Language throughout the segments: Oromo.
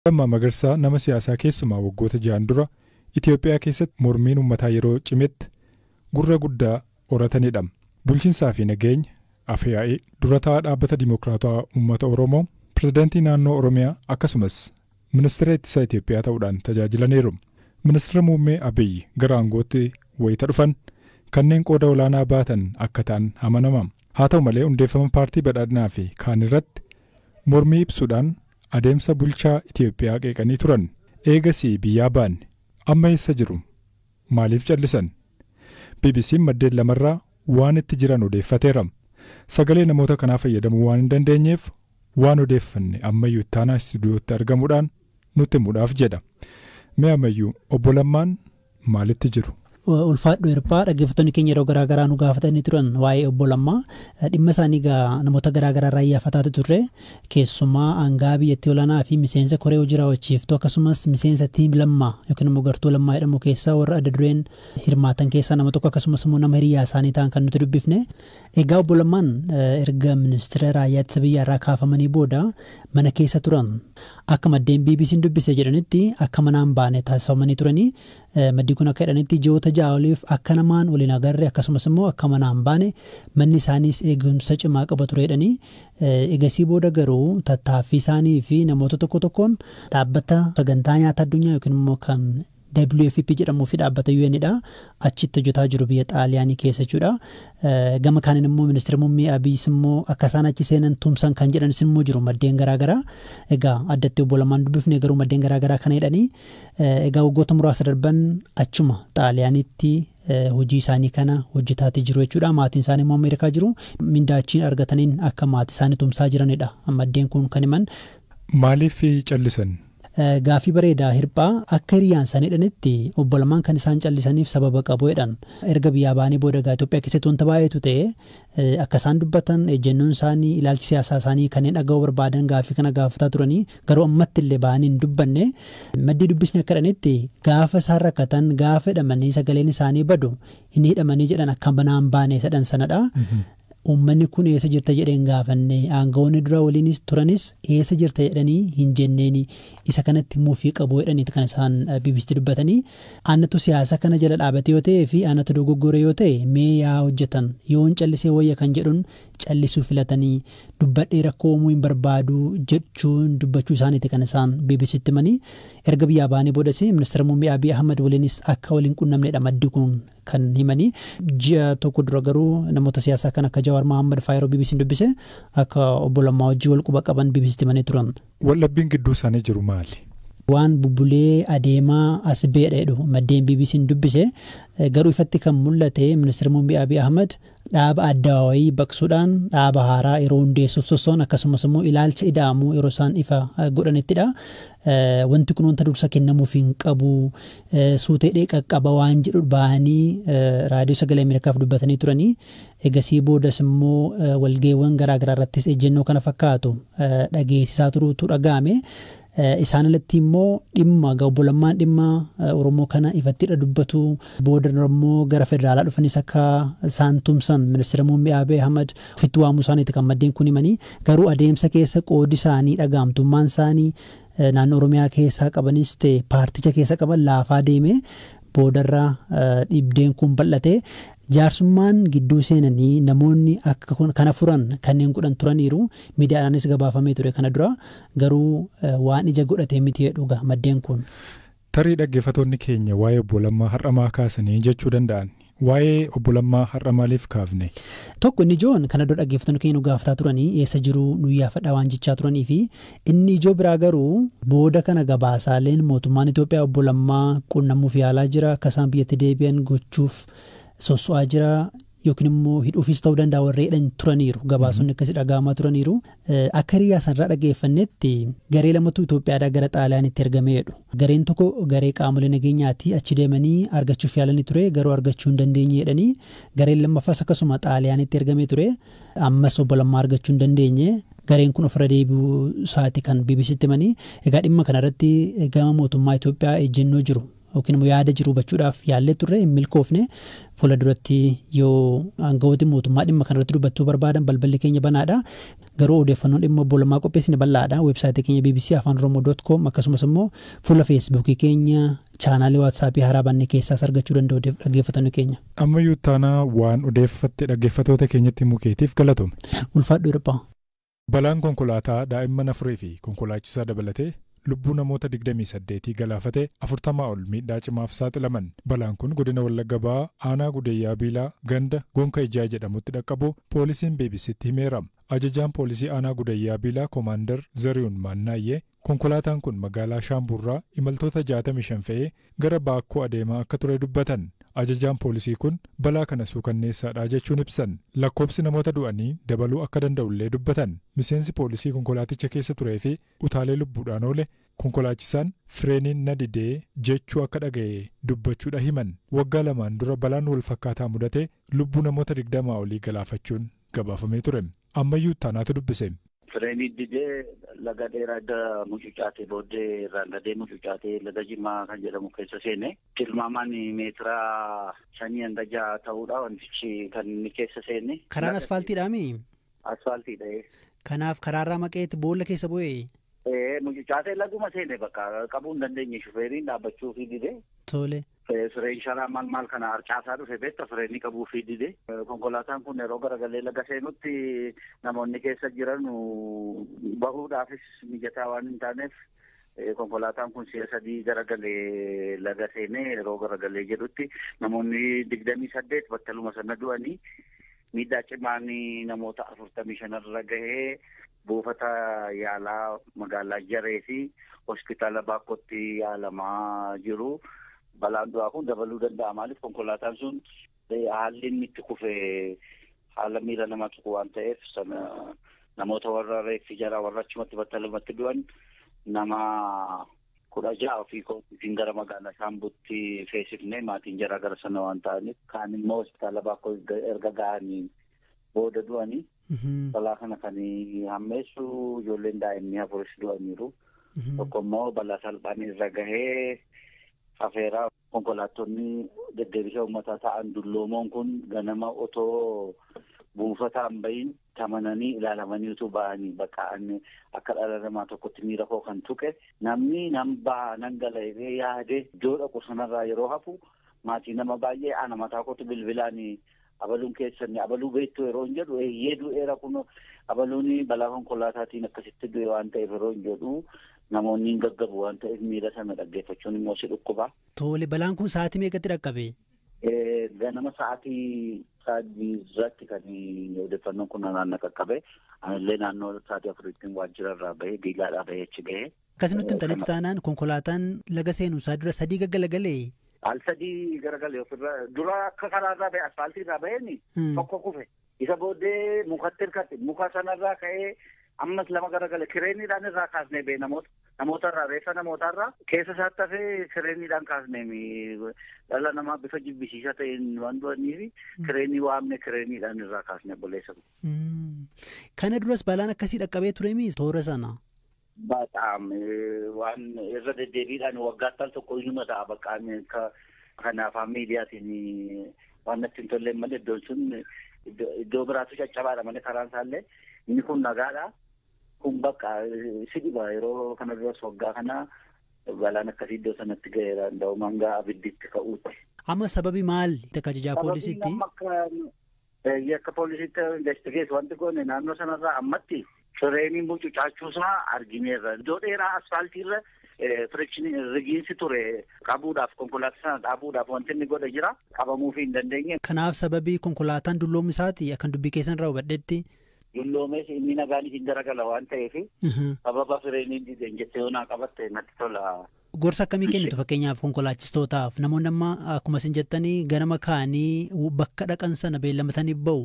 Lammaa Magarsaa nama siyaasaa keessumaa waggoota 6 dura Itoophiyaa keessatti mormiin uummataa yeroo cimetti gurra guddaa horatanidha. Bulchiinsaa fi nageenya Afyaa'ii durataa dhaabbata Dimookiraatawaa Uummata Oromoo, Pirezidaantii naannoo Oromiyaa akkasumas ministeera ittisaa Itoophiyaa ta'uudhaan tajaajilaniiru. Ministeera muummee Abiyyi gara aangootti wayita dhufan kanneen qooda olaanaa baatan akka ta'an amanama. Haa ta'u malee, hundeeffama paartii badhaadhinaa fi kaan irratti mormii ibsuudhaan adeemsa bulchaa Itoophiyaa qeeqanii turan. Eegasii biyyaa baanne amma eessa jiru? Maaliif callisan? BBC'n maddeen lamarraa waan itti jiran odeeffateera. Sagalee namoota kanaa fayyadamuu waan hin dandeenyeef, waan odeeffanne ammayyuu ittaanaa istuudiyootti argamuudhaan nutti himuudhaaf jedha. Mee ammayyuu, obbo Lammaan maalitti jiru? Ulfaadhu Hirphaa. Dhaggeeffattoonni keenya yeroo garaagaraa nu gaafatanii turan waa'ee obbo Lammaa. Dhimma isaanii egaa namoota garaagaraa irraa iyyaafataa turre. Keessumaa aangaa biyyattii olaanaa fi miseensa koree hojii raawwachiiftuu, akkasumas miseensa Team Lammaa yookiin immoo gartuu Lammaa jedhamu keessaa warra adda dureen hirmaatan keessaa nama tokko, akkasumas immoo nama hiriyaa isaanii ta'an kan nuti dubbifne. Egaa obbo Lammaan erga ministeera raayyaa ittisa biyyaa irraa kaafamanii booda mana keessa turan. Akka maddeen BBC'n dubbise jedhanitti, akka manaan baane taasifamanii turanii. Maddi kun akka jedhanitti, ji'oota 6 oliif akka namaan waliin agarre, akkasumas immoo akka manaan baane, manni isaaniis eegumsa cimaa qaba ture jedhanii. Egasii booda garuu tattaaffii isaanii fi namoota tokko tokkoon dhaabbata sagantaa nyaata addunyaa yookiin immoo kan WFP jedhamuu fi dhaabbata UN dha. Achitti hojjetaa jiru biyya Xaaliyaanii keessa jechuudha. Gama kaaniin immoo ministeera muummee Abiyyiis immoo akka isaan achi seenan tumsan kan jedhanis immoo jiru maddeen garaagaraa. Egaa addatti obbo Lammaan dubbifne, garuu maddeen garaagaraa kana jedhanii. Egaa waggoota muraasa darban achuma Xaaliyaanitti hojii isaanii kana hojjetaatii jiru jechuudha. Maatiin isaanii immoo Ameerikaa jiru. Mindaa achiin argataniin akka maatii isaanii tumsaa jiranidha maddeen kun kan himan. Maaliif callisan? Gaafii bareedaa, Hirphaa. Akka hiriyaan isaanii jedhanitti, obbo Lammaan kan isaan callisaniif sababa qabu jedhan. Erga biyyaa ba'anii booda egaa Itoophiyaa keessatti wanta baay'eetu ta'e. Akka isaan dubbatan, ejjennoon isaanii, ilaalchi siyaasaa isaanii kanneen dhaga'uu barbaadan gaafii kana gaafataa turanii, garuu ammatti illee ba'anii hin dubbanne. Maddii dubbisni akka jedhanitti, gaafa isaan rakkatan, gaafa hidhamanii sagaleen isaanii badu, inni hidhamanii jedhan akka manaan baane jedhan sanadha. Uummanni kun eessa jirta jedheen gaafanne, aangawoonni dura waliinis turanis eessa jirta jedhanii hin jenneeni, isa kanatti muufii qabu jedhaniiti kan isaan BBCtti dubbatanii. Aanatu siyaasa kana jala dhaabate yoo ta'ee fi aanatu dogoggore yoo ta'e, mee yaa hojjetan, yoo hin callisee wayya kan jedhuun callisuu filatanii, dubbadhee rakkoo uumuu hin barbaadu jechuun dubbachuu isaaniiti kan isaan BBCtti himanii. Erga biyyaa ba'anii boodas ministeera muummee Abiy Ahmad waliinis akka waliin qunnamnedha maddi kun kan himanii. Ji'a tokko dura garuu namoota siyaasaa kan akka Jawaar Mohaammed fa'aa yeroo BBC'n dubbise akka obbo Lammaa wajjin wal quba qaban BBCtti himanii turan. Waldhabbiin gidduu isaanii jiru maali? Waan bubbulee adeemaa as beedha jedhu maddeen BBC'n dubbise. Garuu ifatti kan mul'ate, ministeera muummee Abiy Ahmad dhaaba addawaayii baqsuudhaan dhaaba haaraa yeroo hundeessuuf sossoon, akkasumas immoo ilaalcha ida'amuu yeroo isaan ifa godhanittidha. Wanti kun wanta dursa kennamuuf hin qabu, suuteedhee qaqqaba waan jedhu bahanii raadiyoo Sagalee Ameerikaaf dubbatanii turanii. Egasii boodas immoo walga'iiwwan garaagaraa irrattis ejjennoo kana fakkaatu dhageessisaa turuutu dhaga'ame. Isaan alatti immoo dhimma obbo Lammaan dhimma Oromoo kana ifattidha dubbatu. Booda immoo gara federaalaa dhufanis akka isaan tumsan ministeera muummee Abiy Ahmad ofitti waamuu isaaniiti kan maddeen kun himanii. Garuu adeemsa keessa qoodi isaanii, dhaga'amtummaan isaanii naannoo Oromiyaa keessaa qabanis ta'e paarticha keessa qaban laafaa deeme. Boodarra dhibdeen kun bal'ate. Jaarsummaan gidduu seenanii namoonni akka kana furan kanneen godhan turaniiru, miidiyaadhaanis gabaafamee ture kana dura, garuu waan ija godhatee miti jedhu maddeen kun. Tarii dhaggeeffattoonni keenya waa'ee obbo Lammaa har'a kaasanii jechuu danda'an. Waa'ee obbo Lammaa har'a maaliif kaafne? Tokko, inni ijoon kana dura dhaggeeffattoonni keenya nu gaafataa turanii, eessa jiru nu yaafadha waan jechaa turanii fi inni ijoo biraa garuu booda kana gabaasaaleen mootummaan Itoophiyaa obbo Lammaa qunnamuuf yaalaa jira, akka isaan biyyatti deebi'an gochuuf sosso'aa jira yookiin immoo hidhuufis ta'uu danda'a warra jedhan turaniiru, gabaasonni akkasii dhaga'amaa turaniiru. Akka hiriyaa sanarraa dhaggeeffannetti, garee lamatu Itoophiyaadhaa gara Xaaliyaanitti ergamee jedhu. Gareen tokko garee qaamolee nageenyaati, achi deemanii argachuuf yaalanii ture, garuu argachuu hin dandeenye jedhanii. Gareen lammaffaas akkasuma Xaaliyaanitti ergamee ture, ammas obbo Lammaa argachuu hin dandeenye. Gareen kun ofirra deebi'uu isaati kan BBCtti himanii. Egaa dhimma kanarratti gama mootummaa Itoophiyaa ejjennoo jiru yookiin immoo yaada jiru hubachuudhaaf yaallee turre hin milkoofne. Fuula duratti yoo aangawooti mootummaa dhimma kanarratti dubbachuu barbaadan balballi keenya banaadha. Garuu odeeffannoon dhimma obbo Lammaa qopheessine bal'aadha. Weebsaayitii keenya BBC Afaan Oromoo.com akkasumas immoo fuula Feesbuukii keenya chaanaalii Waatsaappii haaraa bannee keessaas argachuu danda'u dhaggeeffattoonni keenya. Ammayyuu taanaa waan odeeffatte dhaggeeffattoota keenyatti himuu keetiif galatoomi. Ulfaadhu hirphaa. Balaan konkolaataa daa'imman afurii fi konkolaachisaa dabalatee lubbuu namoota 28 galaafate 40 ol miidhaa cimaaf saaxilaman. Balaan kun godina Wallagga Bahaa aanaa Gudayyaa Biilaa ganda Gonka Ijaa jedhamutti dhaqqabu poolisiin BBCtti himeera. Ajajaan poolisii aanaa Gudayyaa Biilaa Koomaandar Zariyuun Maannaayyee konkolaataan kun magaalaa Shaamburraa imaltoota 65 fe'ee gara Baakkoo adeemaa akka ture dubbatan. Ajajaan poolisii kun balaa kana suukanneessaadha jechuun ibsan. Lakkoobsi namoota du'anii dabaluu akka danda'ullee dubbatan. Miseensi poolisii konkolaaticha keessa turee fi utaalee lubbuudhaan oole konkolaachisaan fireeniin na didee jechuu akka dhaga'e dubbachuudha himan. Waggaa lamaan dura balaan wal fakkaataa mudate lubbuu namoota 20 olii galaafachuun gabaafamee ture. Ammayyuu taanaatu dubbise. Fireenii didee laga dheeraa edda mucucaatee booddee irraan gadee mucucaatee laga Jimaa kan jedhamu keessa seene. Tilmaamaan meetira 5 hanga 6 ta'uudha wantichi kan inni keessa seene. Karaan asfaaltiidhaami? Asfaaltiidha. Kanaaf karaarraa maqeetti boolla keessa bu'ee? Mucucaatee laguma seene, bakka qabuu hin dandeenye, shufeeriin dhaabbachuu fi didee. Tole. Fireen sharaa maal maal kana harcaasaa dhufe beekta, fireenii qabuu fi dide. Konkolaataan kun yeroo garagalee laga seenutti namoonni keessa jiran bahuudhaafis mijataa waan hin taaneef konkolaataan kun si'a sadii garagalee laga seenee yeroo garagalee jedhutti namoonni 28 battaluma sana du'anii, miidhaa cimaan namoota 45rra gahee buufata yaalaa magaalaa Jaree fi hospitaala Baakkootti yaalamaa jiru. Balaan du'aa kun dabaluu danda'a. Maaliif, konkolaataan sun haalli inni itti kufe haala miira nama tuqu waan ta'eef sana namoota warra reeffi jaraa warra achumatti battalumatti du'an nama 16 ofii kootiin gara magaalaa Shaambutti feesifne, maatiin jaraa gara sana waan ta'aniif, kaan immoo hospitaala Baakkoo erga ga'anii booda du'anii. Balaa kana kan hammeessu ijoolleen daa'imni afuris du'aniiru. Tokko immoo balaa salphaan irra gahee hafeeraa. Konkolaattonni deddeebisa uummataa ta'an dulloomoon kun ganama otoo buufataan bahin tamananii ilaalamanii utuu ba'anii, bakka akka dhala namaa tokkotti miira koo kan tuqe, namni nan baha nan gala jedhee yaadee iddoo dhaqu sanarraa yeroo hafu, maatii nama baay'ee ana mataa kootu bilbilaan abaluun keessan abaluu beektu yeroo hin jedhu, eeyyee du'eera, kun abaluun balaa konkolaataatiin akkasitti du'e waan ta'eef yeroo hin jedhu, namoonni hin gaggabu waan ta'eef miira sana dhaggeeffachuun immoo si dhukkuba. Tole, balaan kun sa'aatii meeqatti dhaqqabe? Ganama sa'aatii 3 irratti kan odeeffannoon kun naannoo qaqqabe. Anillee naannoo sa'aatii 4tti waajjira irraa bahee, biilaadhaa bahee achi gahee. Akkasumas himtanitti taanaan konkolaataan laga seenuu isaa dura sadii gaggalagalee? Al sadii garagalee ofirra dura akka karaarraa bahee, asfaaltii irraa baheen tokko kufe. Isa booddee mukatti hirkate, muka sanarraa ka'ee ammas lama garagale. Kireeniidhaan irraa kaasnee bee namoota irraa, reeffa namootarraa keessa isaatti hafee kireeniidhaan kaasnee. Dhala namaa bifa jibbisiisaa ta'een waan du'aniif kireenii waamne, kireeniidhaan irraa kaasnee obboleessa. Kana duras balaan akkasii dhaqqabee ture mii toora sana? Bataam waan irra deddeebiidhaan waggaatti al tokko inuma ta'a. Bakka kana afaan miidiyaatiin waan natti hin tolleen malee iddoon sun iddoo biraatu caccabaadha malee karaan isaallee inni kun nagaadha. Kun bakka si dhiba, yeroo kana duras waggaa kana balaan akkasii iddoo sanatti ga'eera, danda'u hanga abidditti ka'uutti. Amma sababi maali akka ajajaa poolisiitti? Akka poolisiitti investigate wanti goone naannoo sanarraa ammatti fireeniin mucucaachuusaa argineerra. Iddoo dheeraa asfaaltiirra frictionii rigiinsi ture qabuudhaaf, konkolaataa sana dhaabuudhaaf wanti inni godhe jira, qabamuufii hin dandeenye. Kanaaf sababii konkolaataan dulloomu isaati akkan dubbii keessan irraa hubadhetti. Dulloomes inni nagaan isin garagala waan ta'eef sababa fireeniin dideen jettee yoo naa qabatte natti tola. Gorsa akkamii kennitu fakkeenyaaf konkolaachistootaaf? Namoonni amma akkuma isin jettanii ganama ka'anii bakka dhaqan sana beellamatanii bahu.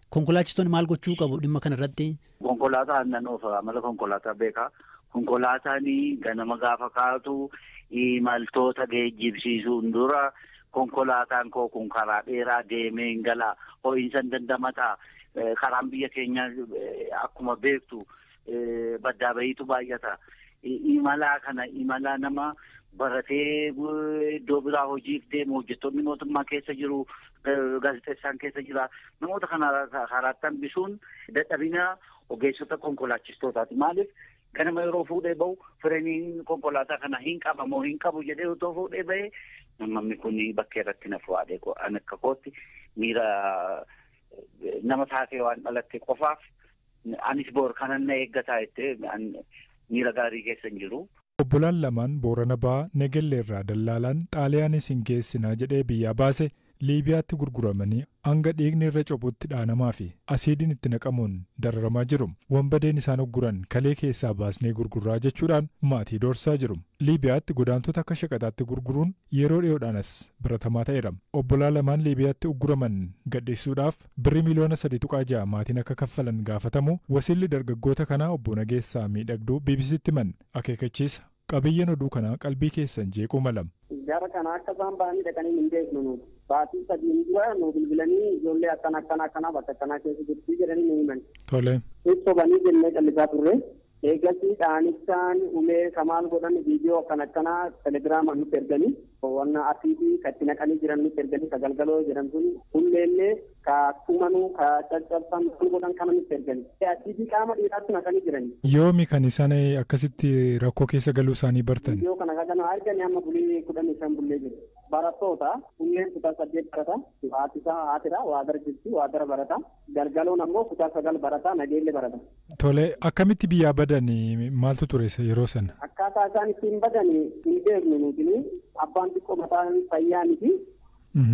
Konkolaachistoonni maal gochuu qabu dhimma kana irratti? Konkolaataa aannan oofa, amala konkolaataa beekaa. Konkolaataan ganama gaafa kaatu imaltoota geejjibsiisuun dura konkolaataan koo kun karaa dheeraa deemee hin galaa, ho'iinsa hin dandamataa, karaan biyya keenya akkuma beektu baddaa bahiitu baay'ata. Imalaa kana imalaa nama Baratee iddoo biraa hojiif deemu, hojjettoonni mootummaa keessa jiru, gaazexeessaan keessa jira. Namoota kana karaatti hambisuun dadhabina ogeessota konkolaachistootaati. Maaliif ganama yeroo fuudhee bahu fireeniin konkolaataa kana hin qabamoo hin qabu jedhee otoo fuudhee bahee namni kun bakkee irratti na fuudhee akka kootti miira nama taatee waan dhalatte qofaaf anis boor kanan na eeggataa jettee miira gaarii keessa hin jiru. Obbolaan lamaan Boorana Ba'aa Negellee irraa dallaalaan Xaaliyaanis hin geessinaa jedhee biyyaa baase Liibiyaatti gurguramanii hanga dhiigni irra cophutti dhaanamaa fi asiidiin itti naqamuun dararamaa jiru. Wanbadeen isaan ugguran kalee keessaa baasnee gurgurraa jechuudhaan maatii doorsaa jiru. Liibiyaatti godaantota akka shaqaxaatti gurguruun yeroo dhiyoodhaanas baratamaa ta'eera. Obbolaa lamaan Liibiyaatti ugguraman gadhiisuudhaaf birrii miliyoona 3.6 maatiin akka kaffalan gaafatamu wasiilli dargaggoota kanaa obbo Nageessaa Miidhagduu BBCtti himan akeekkachiisa. Qabiyyeen oduu kanaa qalbii keessan jeequu mala. Gara kana akka isaan ba'anii dhaqanii hin beeknu nuti. Baatii 3n dura nu bilbilanii ijoollee akkana akkana akkana bakka akkanaa keessa jirti jedhanii nu himan. Tole. Sobanii jennee callisaa turre. Eegasii dhaanichaan ulee kamaal godhan viidiyoo akkana akkanaa telegiraamaan nutti erganii, wanna asiitii ka itti naqanii jiran nutti erganii, ka galgaloo jedhan sun hulleellee ka tumanuu ka caccabsan godhan kana nutti erganii. Asiitii qaama dhiiraatti naqanii jiran. Yoomi kan isaan akkasitti rakkoo keessa galuu isaanii bartan? Viidiyoo kana kana arganii amma bulii 15 bullee jiru. Barattoota, hulleen kutaa 8 barata, haati isaa haatidha waadara jirti, waadara barata, galgaloon ammoo kutaa 9 barata, nageelle barata. Tole, akkamitti biyyaa badan? Maaltu ture yeroo sana? Akkaataa isaan ittiin badan hin beeknu nuti. Abbaan xiqqoo mataan fayyaa miti.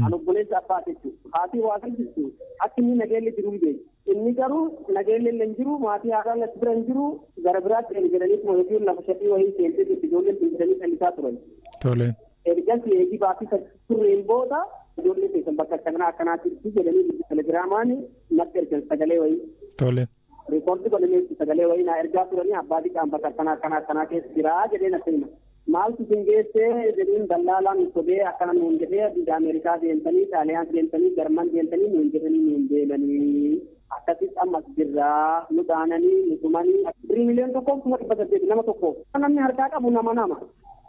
An obboleessa abbaa jechuudha. Haati waa jirtu akka inni nageelle jiru hin beeku. Inni garuu nageelle illee hin jiru, maatii haadhaan as bira hin jiru, gara biraatti deemi jedhanii yookiin lafa shatii wayii seentee jirti ijoolleen tun jedhanii callisaa turan. Tole. Ergas eegii baatii turreen booda ijoollee keessan bakka akkanaa akkanaatti jirti jedhanii telegiraamaan natti ergan sagalee wayii. Tole. Record godhamee sagalee wayii naa ergaa turanii, abbaa xiqqaan bakka akkanaa akkanaa akkanaa keessa jiraa jedhee natti hima. Maaltu isin geessee jedhiin, dallaalaan sobee akkana nuun jedhee, biyya Ameerikaa deemtanii, Xaaliyaan deemtanii, Jarman deemtanii nuun jedhanii nuun deemanii akkasitti ammas jirraa, nu dhaananii nu tumanii. Birrii 1,800,000 nama tokkoof. Namni harkaa qabu nama.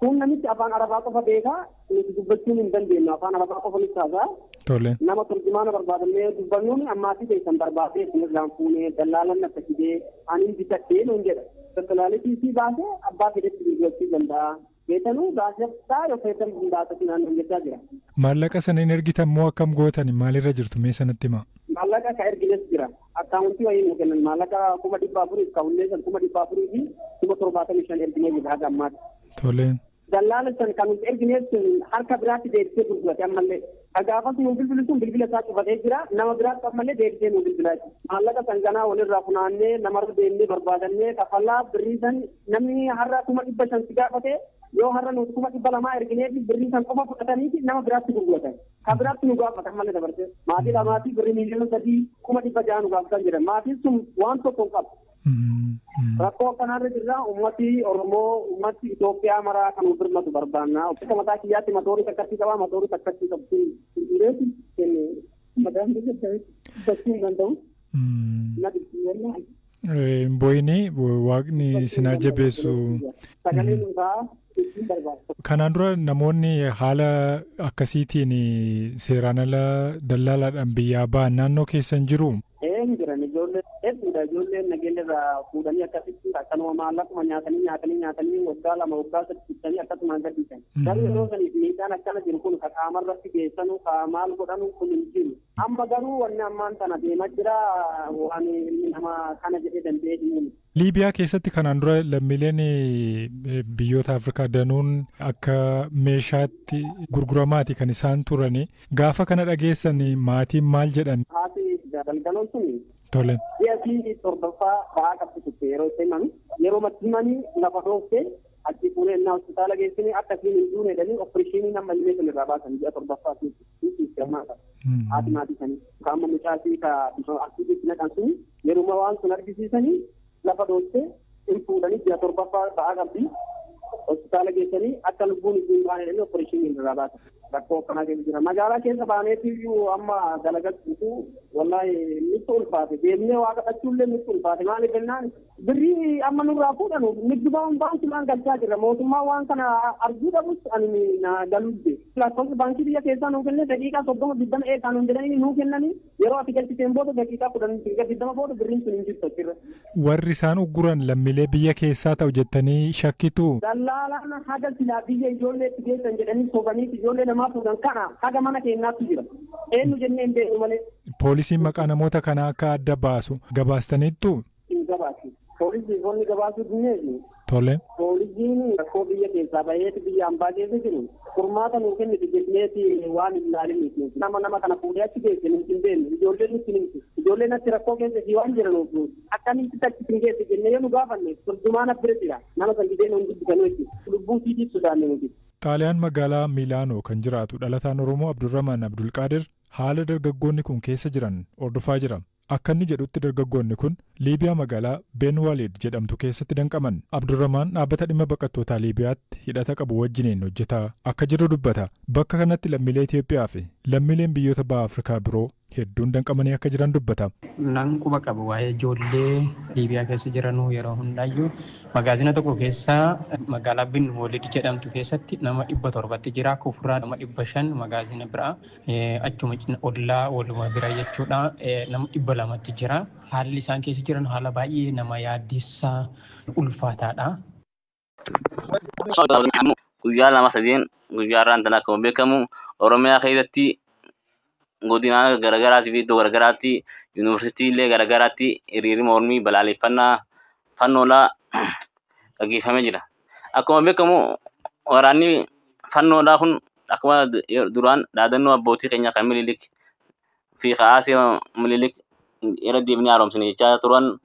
Kun namichi afaan Arabaa qofa beekaa, nuti dubbachuun hin dandeenyu, afaan Arabaa qofa nutti haasa'a. Tole. Nama turjumaana barbaadannee dubbannuun ammaatii keessan barbaadee isinirraan fuunee dallaalan akka fidee ani bitadhee nuun jedha. Personality sii baasee abbaa fedhetti gurgurachuu danda'a. Beekanuu baasee yoo feetan hundaasatti naannoo jechaa jira. Maallaqa sana hin ergitan moo akkam gootan? Maalirra jirtu mee sanatti himaa? Maallaqa ka ergines jira. Akkaawuntii wayii nuu kennan, maallaqa 400,000 kaawullee san 475,075 erginee jira haga ammaatti. Tole. Dallaala san kan nuti ergineef sun harka biraatti deebisee gurgurate ammallee. Gaafas nu bilbilu sun bilbila isaa cufatee jira. Nama biraatti ammallee deebisee nu bilbilaa jira. Maallaqa san ganaa walirraa funaannee namarra deemnee barbaadannee kafalaa. Birrii san namni har'a 500,000 si gaafate, yoo har'a nuti 200,000 ergineef birrii san qofa fudhatanii nama biraatti gurguratan. Ka biraatti nu gaafatan malee dabarsee. Maatii lamaatii birrii 3,600,000 nu gaafatan jedhan. Maatiin sun waan tokko hin qabu. Rakkoo akkanaarra jirra. Ummati Oromoo, ummati Itoophiyaa maraa kan birmatu barbaanna. Akka mataa kiyyaatti matoorii takkatti qaba, matoorii takkatti qabdu. Dhireetti kenne madaan dubbachuu hin danda'u. Booyinii waaqni isin haa jabeessu. Sagalee dhuunfaa ittiin barbaadu. Kanaan dura namoonni haala akkasiitiin seeraan ala dallaalaadhaan biyyaa ba'an naannoo keessan jiru? Ee, jiran, ijoollee hedduudha. Ijoolleen nageenya irraa fuudhanii akkasitti akkanuma maallaquma nyaatanii nyaatanii nyaatanii waggaa 2, waggaa 3 fixanii akkasumaan gadhiisan. Garuu yeroo saniif miidhaan akkana jiru kun ka qaamarratti geessanu ka maal godhanu kun hin jiru. Amma garuu wanni ammaan tana deemaa jira waan ilmi namaa kana jedhee danda'ee hin. Liibiyaa keessatti kanaan dura lammiileen biyyoota Afrikaa danuun akka meeshaatti gurguramaati kan isaan turani. Gaafa kana dhageessan maatiin maal jedhan? Haati galgaloon sun Tole. ji'a sii torbaffaa ba'aa qabdi turte yeroo itti himani. Yeroo matti himanii lafa dhooftee achi fuunee innaa hospitaala geessanii akka isiin hin duune jedhanii opereeshinii nama ilmee sun irraa baasan, ji'a torbaffaa fi ammaa qaba. Haati maatii sanii. Qaama mucaasii ka asiitti naqan sun yeruma waan sun argisiisanii lafa dhooftee hin fuudhanii, ji'a torbaffaa ba'aa qabdi. Hospitaala geessanii akka lubbuun isiin baane jedhanii opereeshinii irraa baasan. Rakkoo akkanaa keessa jira. Magaalaa keessa baaneeti iyyuu amma dalagachuutu wallaahi nutti ulfaate. Deemnee waa kadhachuullee nutti ulfaate. Maaliif jennaan birrii amma nurraa fuudhanu nigdibaan baankiidhaan galchaa jirra. Mootummaan waan kana arguu dhabus ani na galuudde. Lakkoofsa baankii biyya keessaa nuu kenne daqiiqaa 30 20 eegaa nuun jedhanii nuu kennanii yeroo ati galchiteen booda daqiiqaa 10 20 booda birriin sun hin jirtu achirra. Warri isaan ugguran lammiilee biyya keessaa ta'u jettanii shakkitu. Dallaalaan haga silaa biyya ijoollee itti geessan jedhanii sobanii ijoollee namaa fuudhan kana haga mana keenyaatti jira. Eenyu jennee hin beeknu malee. Poolisiin maqaa namoota kanaa akka adda baasu gabaastaniittu. Hin gabaasu. Poolisiin gabaasuu dinneeti. Tole. Poolisiin rakkoo biyya keessaa baheeti biyya hambaa keessa jiru furmaata nuu kenniti jenneeti waan hin ilaalin nama kana fuudhee achi geesse nuti hin beeknu ijoolleen nutti hin himtu ijoolleen achi rakkoo keessa fi waan jiranuuf akkamitti achi hin geesse jennee yoo nu gaafanne toljumaan bira jira nama san didee nuun dubbisanuu jechuudha lubbuu siitiif sodaanne nuti. Xaaliyaan magaalaa Miilaanoo kan jiraatu dhalataan Oromoo Abdurrahman Abdulqaadir haala dargaggoonni kun keessa jiran hordofaa jira. Akka inni jedhutti dargaggoonni kun Liibiyaa magaalaa Benwalid jedhamtu keessatti danqaman. Abdurrahman dhaabbata dhimma baqattootaa Liibiyaatti hidhata qabu wajjiniin hojjetaa akka jiru dubbata. Bakka kanatti lammiilee Itoophiyaa fi lammiileen biyyoota baha Afrikaa biroo hedduun danqamanii akka jiran dubbata. Nan quba qabu waa'ee ijoollee Liibiyaa keessa jiranuu yeroo hundaayyuu magaazina tokko keessa magaalaa Benwalid jedhamtu keessatti nama 700 jira. Kufuraa nama 500 magaazina biraa achuma ollaa waluma bira jechuudha nama 200 jira. Haalli isaan keessa jiran haala baay'ee nama yaaddessaa ulfaataadha. Guyyaa 2 3 guyyaa irraan tana akkuma beekamu Oromiyaa keessatti godina garagaraatti fi iddoo garagaraatti yuunivarsiitiilee garagaraatti hiriirri mormii balaaleffannaa fannoodhaa gaggeeffamee jira. Akkuma beekamu waraanni fannoodhaa kun akkuma duraan dhaadannoo abbootii keenya kan Minilik fi Kaasee Minilik irra deemnee haaromsine jechaa turan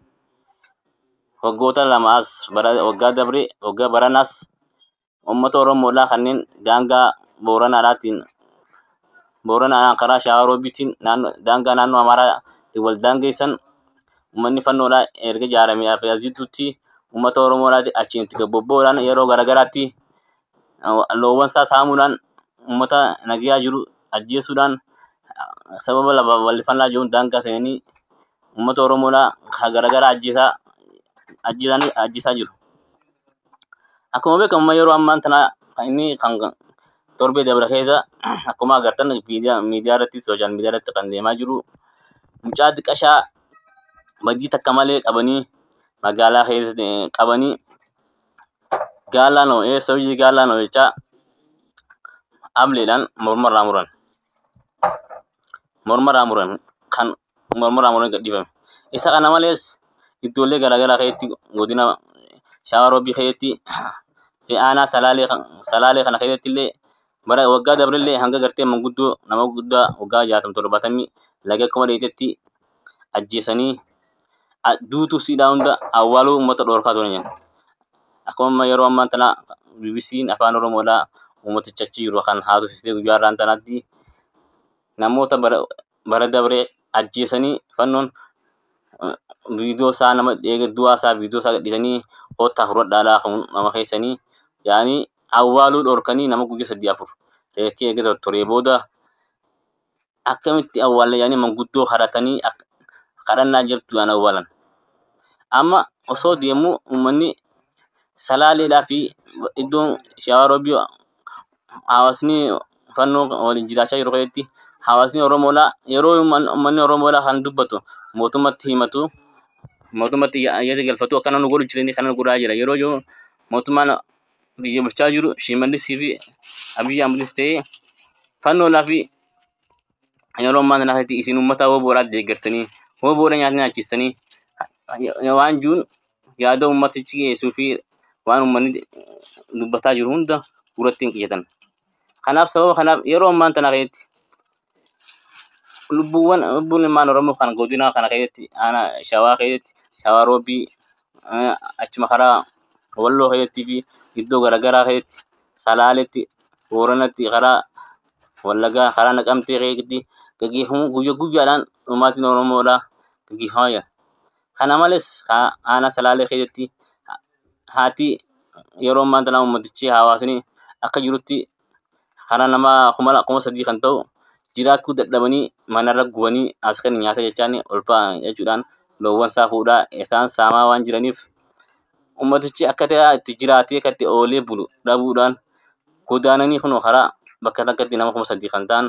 waggoota 2 as waggaa dabre waggaa baranaas uummata Oromoodhaa kanneen daangaa Booranaadhaatiin Booranaan karaa Shawaa Roobiitiin daangaa naannoo Amaaraatti wal daangeessan uummanni fannoodhaa erga ijaaramee asittutti uummata Oromoodhaatti achiin itti gabbobba'uudhaan yeroo garagaraatti loowwan isaa saamuudhaan uummata nagayaa jiru ajjeesuudhaan sababa bal'ifannaa jiruun daangaa seenanii uummata Oromoodhaa garagaraa ajjeesaa jiru. Akkuma beekamu yeroo ammaan tana inni kan torbee dabra keessa akkuma agartan miidiyaa irratti sooshaal miidiyaa irratti kan deemaa jiru mucaa xiqqashaa badii takka malee qabanii magaalaa keessa qabanii gaalaa eessa hojii gaalaa noo jechaa ableedhaan mormarraa muran kan mormarraa muran gadhiifame. Isa kana malees iddoolee garaagaraa keessatti godina Shawaa Roobii keessatti fi aanaa Salaalee kana keessatti illee bara waggaa dabrillee hanga gartee manguddoo nama guddaa waggaa 60 70 laga akkuma dheetetti ajjeesanii duutuu siidhaa hunda awwaaluu uummata dhoorkaa turan jedhan. Akkuma yeroo ammaa tana BBC'n afaan Oromoodhaa uummaticha achi jiru kan haasofsiisee guyyaa har'aan tanaatti namoota bara dabree ajjeesanii fannoon viidiyoo isaa nama du'aa isaa viidiyoo isaa gadhiisanii kottaa fudhadhaa kan nama keessanii yaanii awwaaluu dhorkanii nama guyyaa 3 4 reekkee eega turee booda akkamitti awwaalle yaanii manguddoo haratanii kadhannaa jirtuudhaan awwaalan. Amma osoo deemuu uummanni Salaaleedhaa fi iddoon Shawaa Roobii hawaasni fannoo waliin jiraachaa jiru keessatti hawaasni Oromoodhaa yeroo uummanni Oromoodhaa kan dubbatu mootummatti himatu mootummatti iyyata galfatu akkana nu godhu jiranii kana nu godhaa jira yeroo jiru mootummaan biyya bulchaa jiru Shimallisii fi Abiyyi Ahmedis ta'ee fannoodhaa fi yeroo ammaa kana keessatti isin uummata woboodhaa deeggartanii woboodha nyaata nyaachistanii waan jiruun yaada uummatichi dhiyeessuu fi waan uummanni dubbataa jiru hunda duratti hin qiyyatan. Kanaaf sababa kanaaf yeroo ammaa tana keessatti lubbuuwwan lubbuun ilmaan Oromoo kan godina kana keessatti aanaa Shawaa keessatti Shawaa Roobii achuma karaa Walloo keessattii fi iddoo garaagaraa keessatti Salaaletti Booranatti karaa Wallagaa karaa Naqamtee keessatti gaggeeffamu guyyaa guyyaadhaan dhumaatiin Oromoodhaa gaggeeffamaa jira. Kana malees aanaa Salaalee keessatti haati Yeroo ammaa tana uummatichi hawaasni akka jirutti karaa nama 3000 kan ta'u jiraachuu dadhabanii manarra gubanii as kan nyaata jechaan ol ba'an jechuudhaan loowwan isaa fuudhaa isaan saamaa waan jiraniif uummatichi akka ta'e itti jiraatee akka itti oolee bulu dhabuudhaan godaananii kunoo karaa bakka takkatti nama 3000 kan ta'an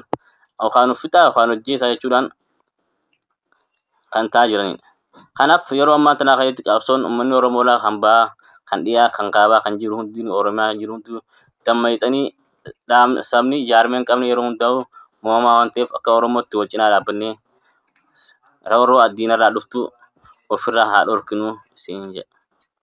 yookaan uffita yookaan hojjeessaa jechuudhaan kan ta'aa jiranidha. Kanaaf yeroo ammaa tana keessatti qabsoon uummanni Oromoodhaa kan bahaa, kan dhiyaa, kan kaabaa kan jiru hundi Oromiyaa jiru hundi dammaqxanii sabni jaarmee hin qabne yeroo hundaa'u moo'amaa waan ta'eef akka Oromootti wal cinaa dhaabbannee roorroo diinarraa dhuftu ofirraa haa dhorkinu siin jedha.